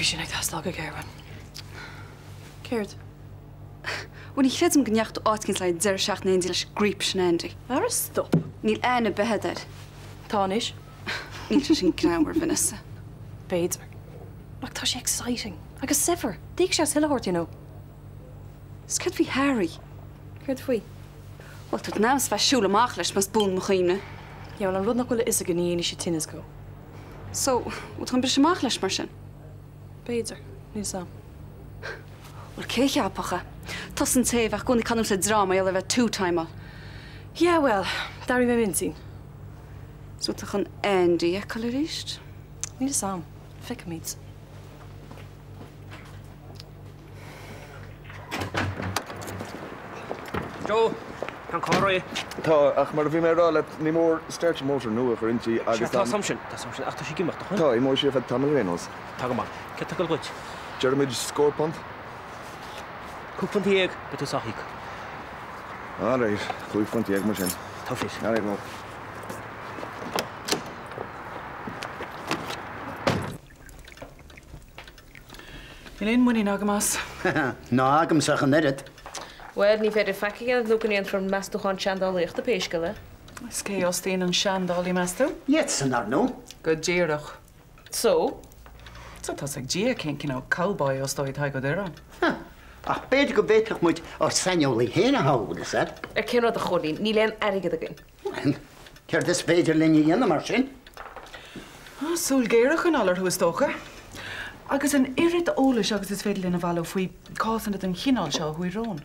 Bhí sin ag teastáil go géar uaim. Céard? Bhuel, ní chreidim go ndeachaigh tú áit éicint le haghaidh deireadh seachtaine in éindí leis an gcreep sin Andy. Ara stop! Níl aithne ar bith agat air. Tá anois. Níl sé sin greannmhar, Vanessa. B'fhéidir. Ach tá sé exciting. Agus saibhir. D'íoc sé as chuile shórt, you know. Is céard faoi Harry? Céard faoi? Bhuel, tá tú in ainm is a bheith ag siúl amach leis, más buan mo chuimhne. Yeah, bhuel, an rud nach bhfuil a fhios aige ní dhéanfaidh sé tinneas dhó. So, bhfuil tú chun briseadh amach leis mar sin? B'fhéidir. Níl 's a'm. Bhuel, cé a cheapfadh é? Tusa an té a bheadh i gcónaí ag canúint le dream mar gheall ar bheith two-timeáil. Yeah, bhuel, d'athraigh mé m'intinn. So tú chun Andy a fheiceáil arís? Níl 's a'm. Feicfimid. Joe, tá an carr réidh. Tá, ach mar a bhí mé a rá leat, ní mór starter motor nua a chur inti agus Sea, tá 's a'm sin, tá 's a'm sin, ach tá sí ag imeacht, nach bhfuil? Tá, imeoidh sí ar feadh tamaill ar aon nós. Tá go maith. Céard tá ag dul dhuit? Déarfaimid scór punt. £15, beidh tú sách íoctha. Alright, £15 mar sin. Tá fit. Alright, well. Níl aon mhuinín agam as. Ná agamsa ach an oiread. Bhuel, ní féidir faic a dhéanamh nó go ndéanfar an meastúchán seandálaíochta pé scéal é. Is cé a fhostaíonn an seandálaí, meas tú? Iadsan, ar ndóigh. Go díreach. So? So tá's ag Dia cén cineál cowboy a fhostóidh Tadhg Ó Direáin. Huh. Ach b'fhéidir go bhféadfadh muid ár saineolaí féin a thoghadh, bhfuil 'fhios a'd. Ar cén rud, a Chóilín? Níl aon airgead againn. Bhuel, céard is féidir linn a dhéanamh mar sin? Súil ghéar a choinneáil orthu, is dócha. Agus an oiread eolais agus is féidir linn a bhailiú faoi cásanna den chineál seo a chuaigh romhainn.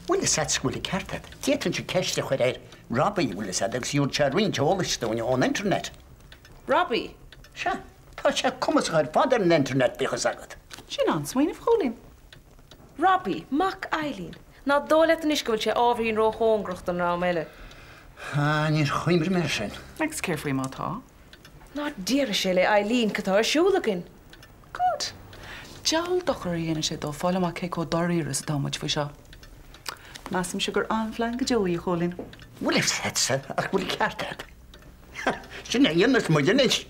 Bhfuil 'fhios a'd go bhfuil an ceart a'd. D'fhéadfainnse ceist a chur ar Robbie, bhfuil 'fhios a'd, agus gheobhadh sé roinnt eolais dúinn ón internet. Robbie? Sea, tá sé cumasach ar fad ar an internet, bíodh 'fhios agat. Sin an-smaoineamh, a Chóilín. Robbie, mac Eileen. Ná dóigh leat anois go bhfuil sé ábhairín róchóngarach don dream eile. Ah, níor chuimhnigh mé air sin. Agus céard faoi má tá? Ná déarfaidh sé le Eileen cad tá ar siúl againn. Good. Diabhal dochar a dhéanfaidh sé dó fáil amach cé chomh dáiríre is atá muid faoi seo. Measaimse gur an-phlean go deo í, a Chóilín. Bhfuil 'fhios a'dsa ach go bhfuil an ceart a'd. Sin a dhéanfas muid anois.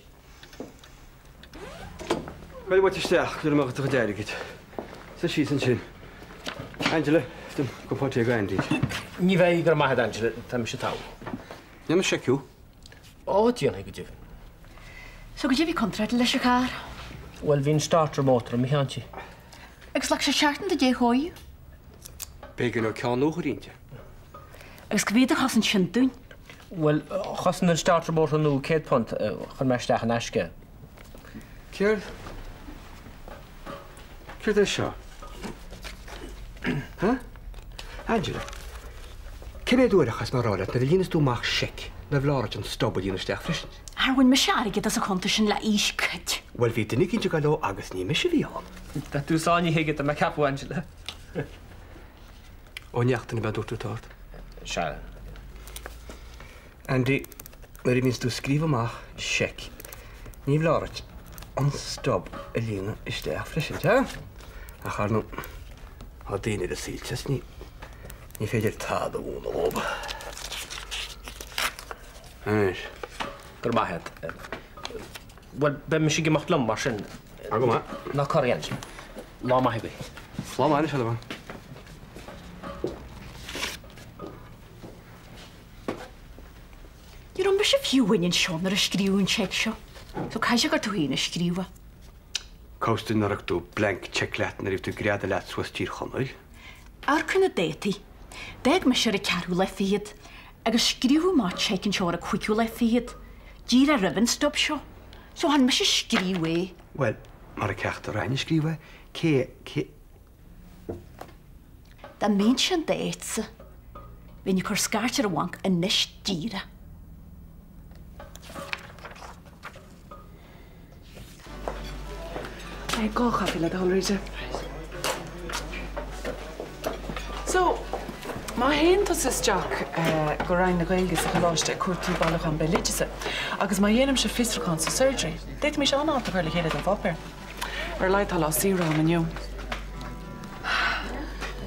Cuir muid isteach, nuair a mbeadh do chuid airgid. Suigh síos ansin. Angela, don cupán tae go Andy. Ní bheidh, go raibh maith agat, Angela, tá mise togha. Déanfaidh seic thú. Ó, déanfaidh go deimhin. So goidé a bhí contráilte leis an charr? Bhuel, bhí an starter motor imithe inti. Agus ghlac sé seachtain do dé chóiriú. B'éigean dó ceann nua a chur inti. Agus cá mhéad a chosain sin dúinn? Bhuel, chosain an starter motor nua £100, chuir mé isteach in aisce é. Céard? Céard é seo? Huh? Angela, cé mhéad uair a chaithfeas mé a rá leat nuair a líonas tú amach seic nár bhleá duit an stub a líonadh isteach freisin? Char bhain mise airgead as an chuntas sin le aois cuid. Bhuel, bhí duine eicínt ag gabháil dó agus ní mise a bhí ann. Tá tú sáinnithe aige, tá mé ag ceapadh, Angela. Ó Neachtain ab ea a dúirt tú atá ort? Sea. Andy, nuair a bhíonns tú ag scríobh amach seic, ní bhleá duit an stub a líonadh isteach freisin, sea? Ach ar ndóigh, tá daoine ar a saoilte is ní, ní féidir tada a mhúineadh dhóibh. Anois. Go raibh maith agat. Bhuel, beidh mise ag imeacht liom, mar sin. Tá go maith. Ná corraigh, Angela. Lá maith agaibh. Lá maith anois, a Levan. Ní raibh mise fiú amháin anseo nuair a scríobhadh an seic seo, so caithfidh sé gur tú féin a scríobh é. Cá bhfios duit nár thug tú blank cheque leat nuair a bhí tú ag greadadh leat suas Tír Chonaill? Amharc ar na dátaí. D'fhág mise ar an ceathrú lá fichead agus scríobhadh amach seic anseo ar an cúigiú lá fichead, díreach roimh an stub seo. So chan mise a scríobh é. Bhuel, mara ceachtar againn a scríobh é, cé, cé. Dá mbeinnse in d'áitse, bheinn ag cur scairt ar an bhanc anois díreach. Dhá chaife le do thoil, Rita. So, má théann tusa isteach go Roinn na Gaeilge sa choláiste ag cuartú bailiúchán béaloideasa agus má dhéanaimse fiosrúchán sa surgery, d'fhéadfaimis an-alt a chur le chéile don pháipéar. Ar a laghad tá lá saoire agam inniu.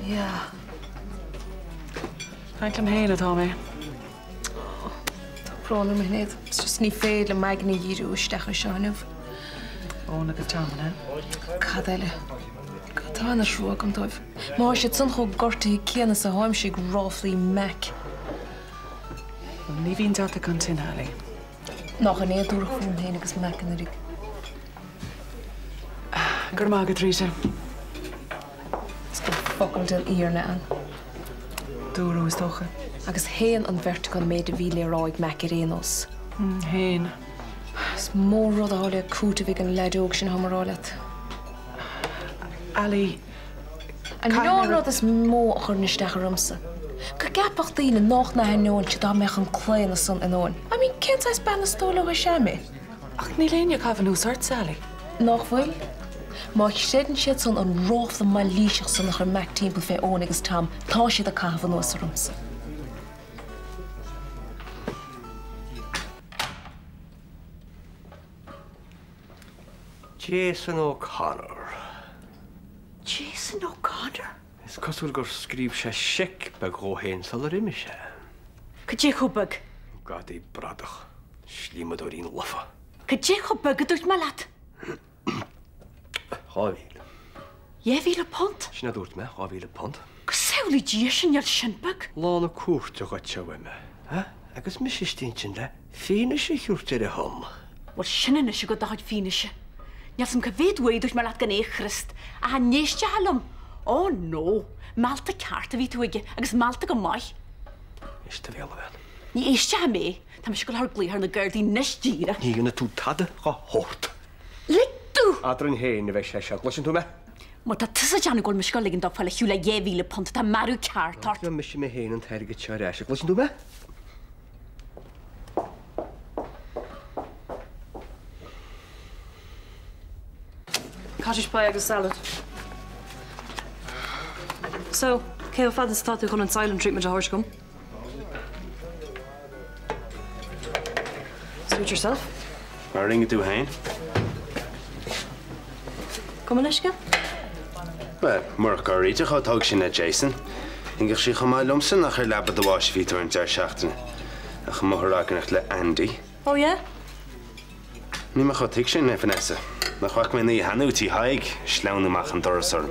Yeah. Caint liom féin atá mé. Tá brón orm a Shinéad. It's just ní féidir liom m'aigne a dhíriú isteach ar seo inniu. Eoin agus Tom, an ea? Cad eile? Tá ana-thrua agam dóibh. Má thá siad san chomh gortaithe céanna is a tháimse ag ráflaí Mac. Bhuel, ní bhíonn deatach gan tine, a Ali. Nach in é a dúradh fúm féin agus Mac anuraidh. Go raibh maith agat, Rita. Is gan focal den fhírinne ann. Dúradh, is dócha. Agus shéan an bheirt acu an méid a bhí le rá ag Mac ar aon nós. Shéan. Is mór rud atá le cúiteamh ag an leaid óg sin, tháim a rá leat. Ali, An an rud is mó a chuireann isteach ormsa? Go gceapfadh daoine nách n-aithneoinnse dá mbeadh an claonadh san in Eoin. I mean, cén saghas bean is dóigh leo is ea mé? Ach níl éinne ag caitheamh anuas ortsa, Ali. Nách bhfuil? Má chreideann siad san an ráfla mailíseach san a chuir Mac timpeall fé Eoin agus Tom, tá siad ag caitheamh anuas ormsa. Jason O'Connor. Jason O'Connor? Is cosúil gur scríobh sé seic beag dhó féin sular imigh sé. Cad é chomh beag? Gadaí bradach, slíomadóirín lofa. Cad é chomh beag a dúirt mé leat? 2,000. £2,000? Sin a dúirt mé, £2,000. Go samhlaí Dia sin, níl sin beag. Lá na cúirte dhuit a uime, a? Agus mise istigh ansin le fianaise a thabhairt ar a shon. Bhuel, sin anois agat do chuid fianaise. Níl 's a'm cá mhéad uair a dúirt mé leat gan é, a Chríost, ach an n-éistfeá liom? Ó, no! Meallta ceart a bhí tú aige, agus meallta go maith. Éist do bhéal, a bhean. Ní éistfidh mé. Tá mise ag gabháil a chur glaoch ar na Gardaí anois díreach. Ní dhéanfaidh tú tada dhá shórt. Lig domh! Eadrainn féin a bheidh sé seo, gcloiseann tú mé? Má tá tusa ag déanamh go bhfuil mise ag gabháil a ligean dó fáil ar shiúl le £2,000, tá marú ceart ort. Íocfaidh mise mé féin an t-airgead seo ar ais, an gcloiseann tú mé? Cottage pie agus salad. So, cé chomh fada is atá tú chun an silent treatment a thabhairt dhom? Suit yourself. Mar a rinne tú féin. Gabh mo leithscéal? Bhuel, murach go raibh Rita chomh tógtha sin le Jason, thuigfeadh sí chomh maith liomsa nach ar leaba do bháis a bhí tú ar an deireadh seachtaine, ach amuigh ag ragaireacht le Andy. Oh yeah? Níl mé chomh tuigthe sin, a Vanessa. Nach bhfaca mé an oíche cheana thú tí Thaidhg ag sleamhnú amach an doras orm,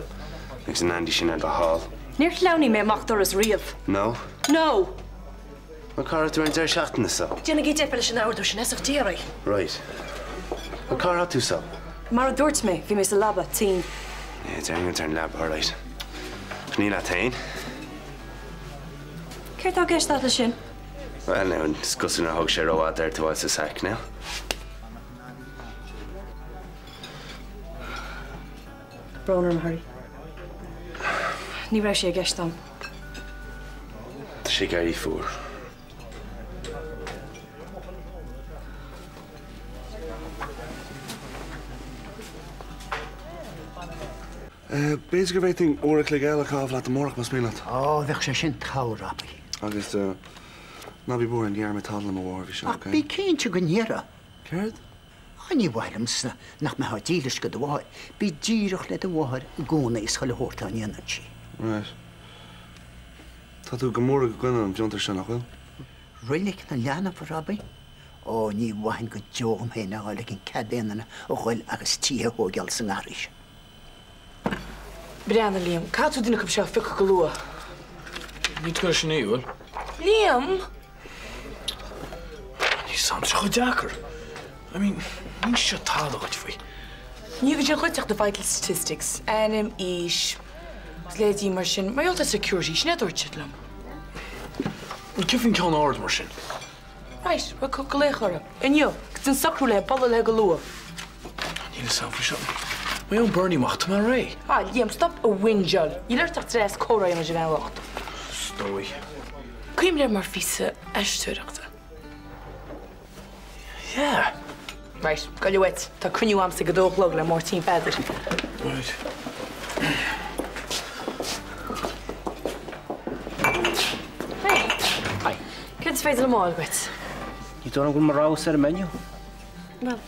agus an Andy sin ar do sháil. Níor shleamhnaigh mé amach doras riamh. No? No! Bhuel, cá raibh tú ar an deireadh seachtaine so? Déanaigí deifir leis an ordú sin, as ucht Dé oraibh. Right. Bhuel, cá raibh tú so? Mar a dúirt mé, bhí mé sa leaba, tinn. Yeah, déarfainn go raibh tú ar an leaba, alright. Ach ní leat féin. Céard tá i gceist agat leis sin? Bhuel, now, is cosúil nár thóg sé rófhada air tú a fháil sa sack now. Brón orm, a Harry. Ní raibh sé i gceist agam. Tá sé ag éirí fuar. B'fhéidir go bhféadfainn uair a chloig eile a chaitheamh leat amárach, más mian leat. Ó, bheadh sé sin togha, Robbie. Agus ná bí buartha, ní dhéarfaidh mé tada le mo mháthair faoi seo, Ach ok? bí cinnte go ndéarfá. Céard? Á, ní mhaith liomsa nach mbeifeá dílis go do mháthair. Bí díreach le do mháthair i gcónaí is chuile shórt dá ndéanann sí. Right. Tá tú go mór i gcoinne an bhfiontair seo, nach bhfuil? Roilig na leanbh, a Robbie? Ó, ní mhaithfinn go deo dhom féin a dhul ag an cead aon duine a dhul agus tithe a thóigeáil sa ngarraí sin. Breathnaigh, Liam, caithfidh tú duine acu seo a phiocadh go luath. Níl tú sin é, bhfuil? Liam! Níl 's a'm, tá sé chomh deacair. I mean, ní seo tada dhuit faoi. Ní go dtí dhuit ach na vital statistics, ainm, aois, agus leithéidí mar sin. Mar gheall ar security, sin é a dúirt siad liom. Bhuel, cén faoin ceann ard mar sin? Right, bhuel, cuir glaoch orthu. Inniu, agus déan socrú le bualadh léi go luath. Níl 'fhios a'm faoi seo. Má gheobhann Bernie amach, tá mé réidh. Ah, Liam, stop ag whingeáil. Níl ort ach dreas comhrá a dhéanamh leis an bhean bhocht. Is dóigh. Cuimhnigh air mar phíosa aisteoireachta. Yeah. Right, gabh uait. Tá cruinniú a'msa ag a dó a chlog le Máirtín Pheadair. Right. Hey. Hi. Céard is féidir liom a fháil dhuit? Ní dóigh liom go bhfuil mo rogha ar an menu. Bhuel,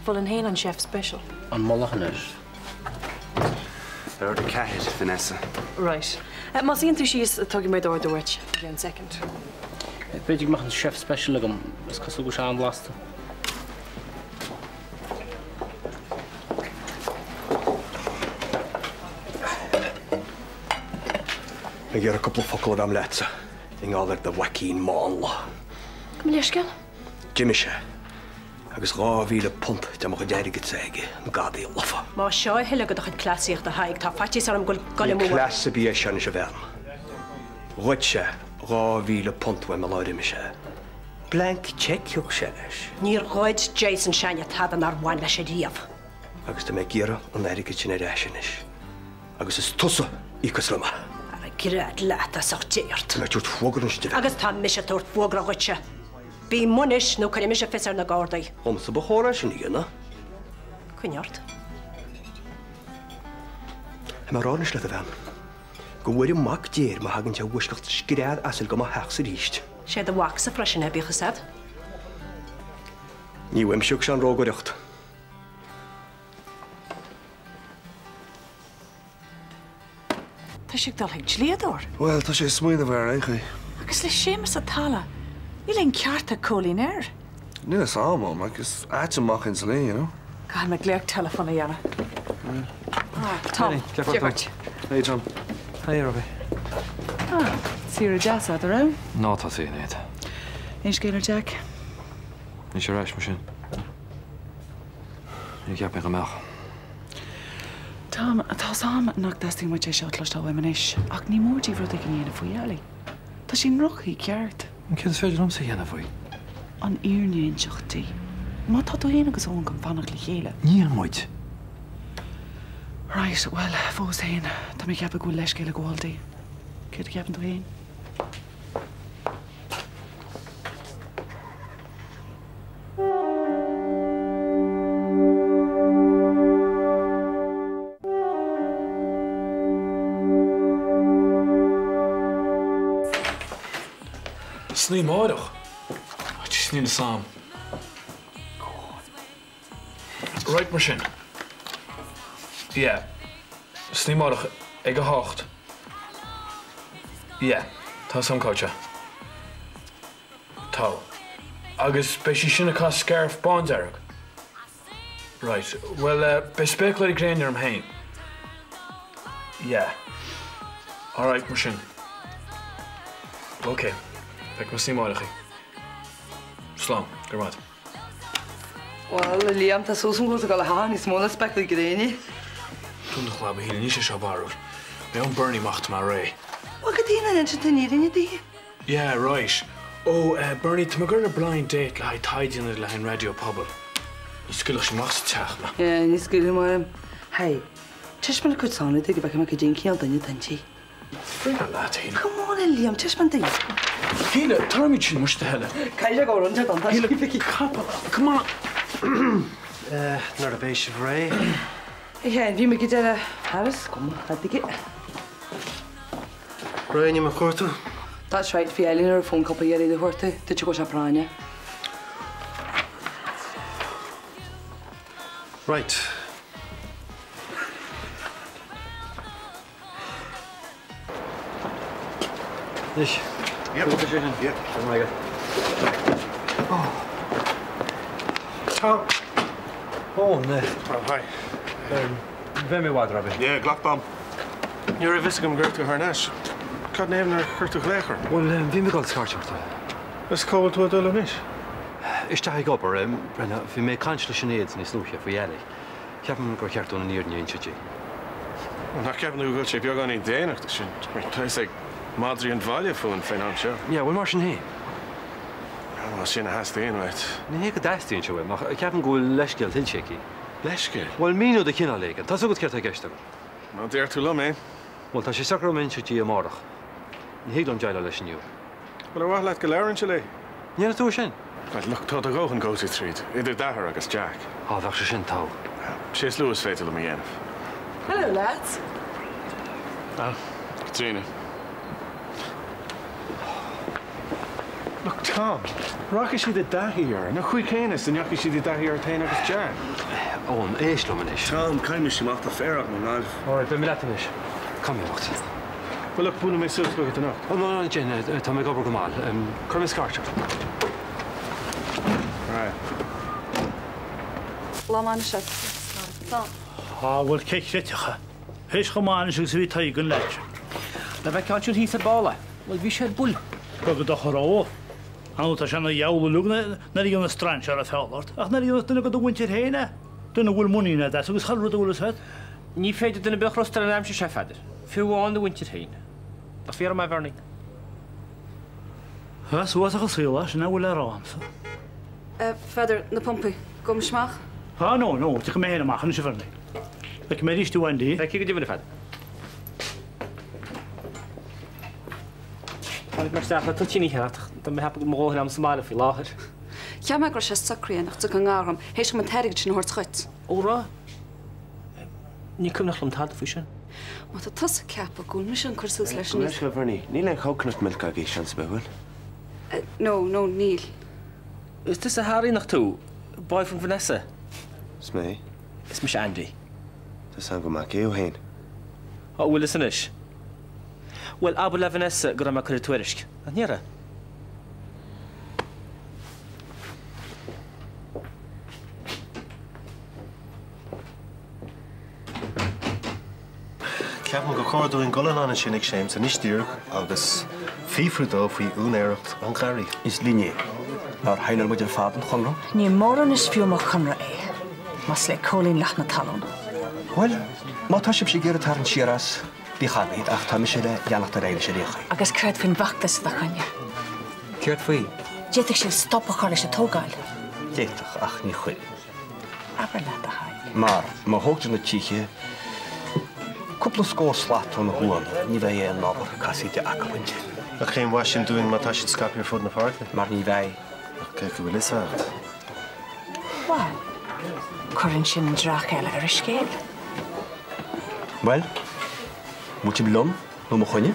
mholfainn féin an chef special. An mullach anois. Ar 4, Vanessa. Right. Má suíonn tú síos, tógfaidh mé d'ordú duit. I gceann soicind. B'fhéidir go mbeadh an chef special agam, is cosúil go bhfuil sé an-bhlasta. Mé ag iarraidh cúpla focal a bheith a'm leatsa i ngeall ar do mhaicín mánla. Gabh mo leithscéal. D'imigh sé agus £2,000 de mo chuid airgeadsa aige, an gadaí lofa. Más seo a thuilleadh de do chuid cleasaíochta, a Thaidhg, tá faitíos orm go bhfuil goil Ní amú ort. cleas ar bith é seo anois a bhean. Ghoid sé £2,000 uaim an lá ar imigh sé. Blank cheque thug sé leis. Níor ghoid Jason s'againne tada nár bhain leis ariamh. Agus tá mé ag iarraidh an airgid sin ar ais anois. Agus is tusa íocfas liom é. Ara gread leat as ucht Dé ort. Tá mé ag tabhairt fógra anois duit. Agus tá mise ag tabhairt fógra dhuitse. Bí amuigh anois nó cuirfidh mise fios ar na Gardaí. Dhomsa ba chóir é sin a dhéanamh. Coinnigh ort. Tá mé ag rá anois leat, a bhean, go bhfóire Mac Dé air má thagann sé i bhfoisceacht scread asail go mo theachsa arís. Sé do mhacsa freisin é, bíodh fhios a'd. Ní uaimse a thug sé an rógaireacht. Tá sé ag dul chuig dlíodóir. Bhuel, tá sé ag smaoineamh air, ar aon chaoi. Agus le Séamus Atala, níl aon ceart ag Cóilín air. Níl fhios a'm, like, is ait an mac an dlí, you know. Caithfidh mé glaoch teileafóin a dhéanamh. Ah, Tom, Dia dhuit. Hey, Tom. Hey, Robbie. Ah, saoire deas a'd, a raibh? Ná tosaigh, a Sinéad. Aon scéal ar Jack? Níl sé ar ais, mar sin. Níor cheap mé go mbeadh. Tom, tá 's a'm nach dteastaíonn uait é seo a chloisteáil uaim anois, ach ní mór daoibh rud éigin a dhéanamh faoi Ali. Tá sé i ndroch-chaoi ceart. Céard is féidir liomsa a dhéanamh faoi? An fhírinne a inseacht di. Má tá tú fhéin agus Eoin chun fanacht le chéile. Níl muid. Right, bhuel, fós fhéin, tá mé ag ceapadh go bhfuil leithscéal ag gabháil di. Céard a cheapann tú fhéin? San oíche amárach? Oh jeez, níl fhios a'm. Right, mar sin. Yeah. San oíche amárach ag 8. Yeah, tá fhios a'm cá bhfuil sé. Tá. Agus beidh sí sin ag caitheamh scairf bándearg? Right. Bhuel, beidh spéacláirí gréine orm féin. Yeah. Alright, mar sin. Ok. Feicfidh mé san oíche amárach í. Slán. Go raibh maith agat. Bhuel, a Liam, tá súil agam go bhfuil tú ag dul a chaitheamh níos mó ná spéaclaí gréine. Dún do chlab, a Shíle, níl sé seo barrúil. Beidh an Bernie amach tá mé réidh. Bhuel, cad chuige nach n-inseann tú an fhírinne di? Yeah, right. Oh, eh, Bernie, tá mé ag dul ar blind date le haghaidh taighde a dhéanamh le haghaidh an raidió pobail. Ní scaoilfeadh sí amach as an teach mé. Yeah, ní scaoilfidh mé. Hey, taispeáin a cuid sonraí di go bhfeicfidh mé cad é an cineál duine atá inti. Bring leat, a Shíle. Come on, a Liam, taispeáin di. Shíle, tarraing sin muis do thuilleadh. Caithfidh sé go raibh sé don Shíle, capall, come on. Eh, nuair a bheidh sibh réidh. A Sheáin, bhí mé ag déanamh Harris, come on, a Brian, mé a chuartú? That's right, bhí Eileen ar an bhfón cúpla iarraidh a chuartú, dúirt sí go bhfuil sé práinneach. Right. Anois. Yep. Yep. Oh. Tá. Ó, na. Oh, hi. Beidh mé i bhfad, Robbie. Yeah, glac d'am. Ní raibh fhios agam go raibh tú thar n-ais. Cad ina thaobh nár chuir tú glaoch orm? Bhuel, bhí mé ag dul scairt ort. Is cá bhfuil tú ag dul anois? Isteach ag obair. Bhí mé ag caint le Sinéad níos luaithe faoi Ali. Ceapaim gur cheart dúinn an fhírinne a inse di. Nach gceapann tú go bhfuil sé beagáinín déanach do sin? Tá fhios ag madraí an bhaile fúinn fén am seo. Yeah, bhuel mar sin féin. Más sin a theastaíonn uait. Ní hé go dteastaíonn sé uaim, ach ceapaim go bhfuil leithscéal tuillte aici. Leithscéal? Bhuel, míniú de chineál éigin. Tá's agat céard tá i gceist agam. Má deir tú liom é. Bhuel, tá sé socair agam a inse di amárach. Ní thig liom déileáil leis inniu. Bhuel, ar mhaith leat go labhróinnse léi? Ndéanfaidh tú é sin? Bhuel, look, tá do dhóthain gabhta tríd, idir d'athair agus Jack. Á, bheadh sé sin togha. Sé is lú is féidir liom a dhéanamh. Hello, lads. Ah, Caitríona. Look, Tom, rachaidh siad i dtaithí air, an chaoi chéanna is a ndeachaigh siad i dtaithí ort féin agus Jack. Eoin, éist liom anois. Tom, caithfidh mise imeacht, tá féar agam i nGaillimh. Alright, beidh mé leat anois. Caithfidh mé imeacht. Well, look, buailfidh mé suas chugat anocht. Oh, no, no, déan, tá mé ag obair go mall. Cuirfidh mé scairt ort. Alright. Lá maith anois, Slán. Á, bhuel, cé chreidfeadh é? Théis chomh maith anois agus a bhí Tadhg an leaid sin. Dá bhfeicfeá ansiúd thíos ar ball é, bhuel, bhí sé ar buile. Go do choró. Ar ndóigh tá sé ina dhiabhal uilig nuair a dhéanas strainséir aiféala ort, ach nuair a dhéanas duine de do mhuintir féin é, duine a bhfuil muinín agat as agus chuile rud a bhfuil fhios agat. Ní féidir duine ar bith a thrustáil an aimsir seo, a Pheadair, fiú amháin do mhuintir féin. Nach fíor dom é, a Bhernie? Is uafásach an saol é, sin é a bhfuil le rá agamsa. A Pheadair, na pumpaí. Gabhaimis amach? Ah, no, no, tiocfaidh mé féin amach anois, a Bhernie. Feicfidh mé arís thú, Andy. Feicfidh go deimhin, a Pheadair. Tháinig mé isteach le toitíní a cheannach ach tá mé ag ceapadh go bhfuil mo dhóthain agam sa mbaile faoi láthair. Cheap mé go raibh sé socraithe nach dtiocfadh i ngar dhom, théis dhom an t-airgead sin a thabhairt dhuit. Ó raibh? Ní cuimhneach liom tada faoi sin. Má tá tusa ag ceapadh go bhfuil mise chun cur suas leis Go raibh sé, Bernie. Níl aon coconut milk agaibh, seans ar bith, bhfuil? No, no, níl. Is tusa Harry nach tú? Boyfriend Vanessa? Is mé. Is mise Andy. Tá 's agam go maith cé thú fhéin. Ó, bhfuil fhios anois? Bhuel, abair le Vanessa go raibh mé ag cur tuairisc. Nach ndéarfaidh? Ceapaim gur chóir dúinn dul anonn ansin ag Séamus anois díreach agus fiafrú dó faoi úinéireacht an gharraí. Is linne é. Nár shaighneáil muid ar fad an chonradh? Ní mórán is fiú mo chonradh é, más le Cóilín leath na talún. Bhuel, má tá sibhse ag iarraidh tarraingt siar as, bíodh agaibh, ach tá mise le leanacht ar aghaidh leis ar aon chaoi. Agus céard faoin bhfeachtas i do choinne? Céard faoi? D'fhéadfadh siad stop a chur leis an tógáil. D'fhéadfadh, ach ní chuirfidh. Abair leat do thoil. Mar, má thógtar na tithe, cúpla scór slat ó na huaigheanna, ní bheidh aon ábhar casaoide acu ansin. Ach cén mhaith sin dúinn má tá siad scaipthe ar fud na páirce? Mar ní bheidh. Ach cé go bhfuil fhios agat? Bhuel, cuireann sin dreach eile ar an scéal. Bhuel, bhfuil sibh liom nó mo choinne?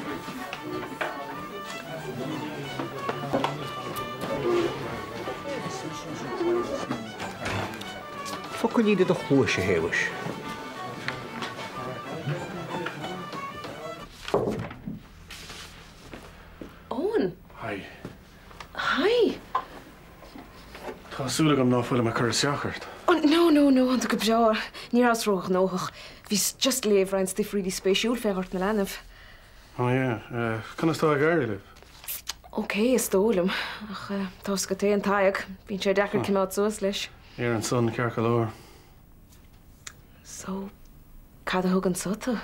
Focailín i do chluais, a Shéamais. Eoin. Hi. Hi. Tá súil agam ná fuilim ag cur isteach ort. Oh, no, no, no, tá tú go breá. Ní rabhas róghnóthach. Bhíos just ag léamh roinnt stuif really spéisiúil fé Ghort na Leanbh. Oh yeah, conas tá ag éirí libh? Ok, is dóigh liom. Ach tá fhios agat fhéin, Tadhg, bíonn sé deacair coimeád suas leis. Ar an son, ceart go leor. So, cad a thug anso tú?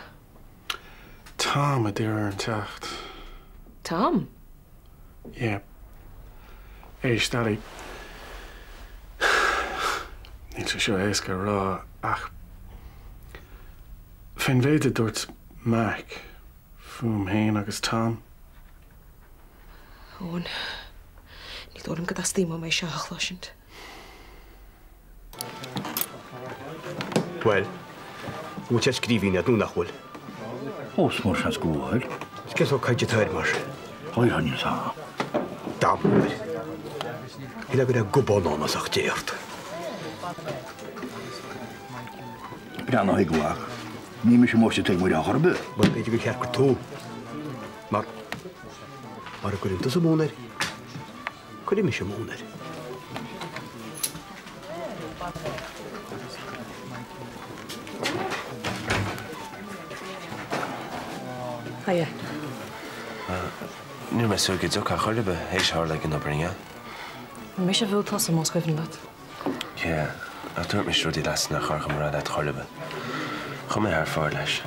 Tom a d'iarr orm teacht. Tom? Yeah. Éist, Ali. Níl sé seo éasca a rá ach fén mhéid a dúirt Mac fúm fhéin agus Tom. Eoin, ní dóigh liom go dteastaíonn uaim é seo a chloisint. Bhuel, an bhfuil sé scríbhinn agat nó nach bhfuil? Ó, is mór seans go bhfuil. Is cén sórt cainte atá air mar sin? Ó, yeah, níl 's a'm. Damn air. Shílfeá go raibh gobán ann as ucht Dé ort. Breathnaigh chuige, a mhac. Ní mise amuigh sa tigh muireach ar chor ar bith. Bhuel, b'fhéidir gur cheart gur tú. Mar, mara gcuireann tusa mún air, cuirfidh mise mún air. Hiya. Ní raibh mé ag súil go dtiocfá chor ar bith, théis a tharla ag an obair inné. Mise a bhuail tusa, más cuimhin leat. Yeah, ach dúirt mise rudaí leatsa nár chóir dhom a rá leat chor ar bith. Chuaigh mé thar fóir leis.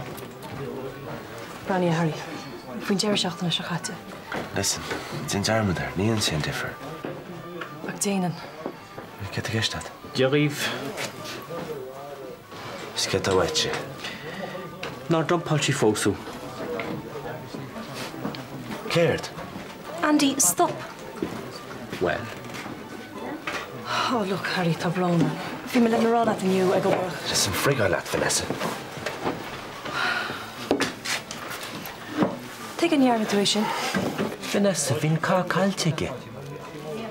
Breathnaigh, a Harry. Faoin deireadh seachtaine seo caite. Listen, déan dearmad air, ní dhéanann sé aon difear. Ach déanann. Céard tá i gceist agat? Dia dhaoibh. Is céard atá uaitse? Nár dumpáil sí fós thú? Céard? Andy, stop! Bhuel? Oh, look, Harry, tá brón orm. Bhí mé lena rá leat inniu ag obair. Listen, frigáil leat, Vanessa. Tuige a ndearna tú é sin? Vanessa, bhí an cath caillte aige.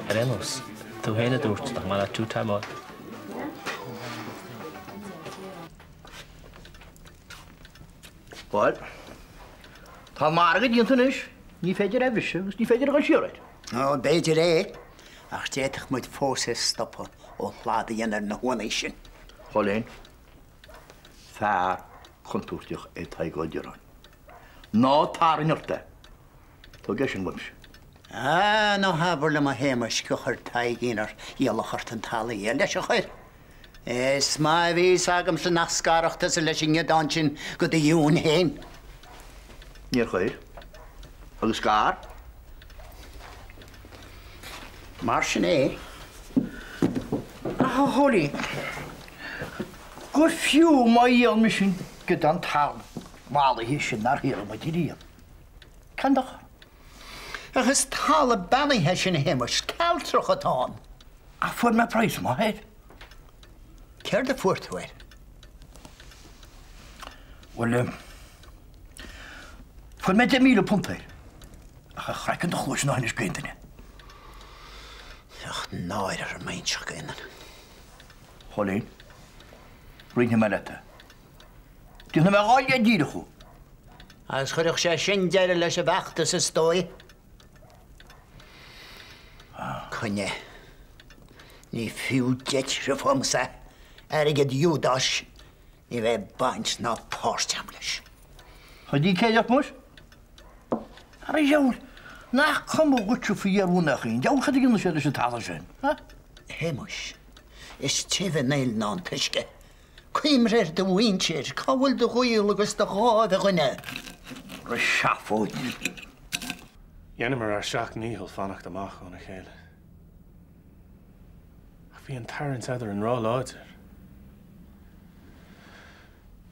Ar aon nós, tú féin a dúirt nach maith leat two-timeáil. Bhuel, tá an margadh déanta anois, ní féidir é a bhriseadh agus ní féidir a dhul siar air. Ó, b'fhéidir é, ach d'fhéadfadh muid fós é a stopadh ó shlad a dhéanamh ar na huanna sin. Chóilín, fear contúirteach é Tadhg Ó Direáin. Ná tarraing ort é. Tóg é sin uaimse. Ah, ná habair liom a Shéamais gur chuir Taidhgín ar iallach ort an talamh a dhíol leis, ar chuir? Is maith a bhí fhios agamsa nach scarfadh tusa leis an ngiodán sin go do ghiúin fhéin. Níor chuir. Agus scar. Mar sin é. Ach a Chóilín, go fiú má dhíol mise an giodán talaimh mallaithe sin nár shaothraigh muid riamh, cén dochar? Ach is talamh beannaithe é sin a Shéamais, cealtrach atá ann. Ach fuair mé praghas maith air. Céard a fuair tú air? Bhuel, fuair mé £10,000 air. Ach a chraiceann do chluais ná hinis d'aon duine. Bheadh náire orm a inseacht d'aon duine. Chóilín, roinnfidh mé leat é. Déanfaidh mé dhá leith díreach thú. Agus chuirfeadh sé sin deireadh leis an bhfeachtas is dóigh. Coinnigh. Ní fiú deich fúmsa é. Airgead Iúdáis, ní bheidh baint ná páirt agam leis. Chuir Dí cé leat muis? Ar a dheabhail, nach cuma dhuitse faoi fhear Bhun Echinn, deabhal cad a dhéanfaidh sé leis an talamh sin, ha? A Shéamuis, is tibhe an fhuil ná an t-uisce. Cuimhnigh ar do mhuintir, cá bhfuil do ghaol agus do dháimh, a dhuine? Ar a seafóid. Dheineamar ár seacht ndícheall fanacht amach óna chéile. Ach bhí an tarraingt eadrainn róláidir.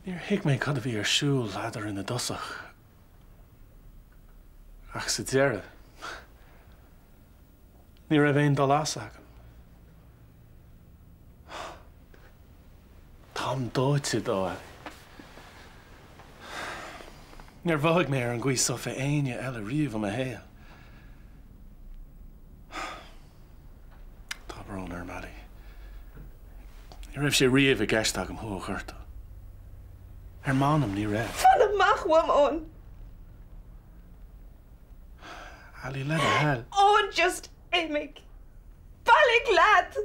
Níor thuig mé cad a bhí ar siúl eadrainn i dtosach. Ach sa deireadh, ní raibh aon dul as agam. Táim dóite dó, Ali. Níor mhothaigh mé ar an gcaoi so fé éinne eile riamh i mo shaol. Tá brón orm, Ali. Ní raibh sé riamh i gceist agam thú a ghortú. Ar m'anam, ní raibh. Fan amach uaim, Eoin. Ali, le do thoil. Eoin, just imigh. Bailigh leat!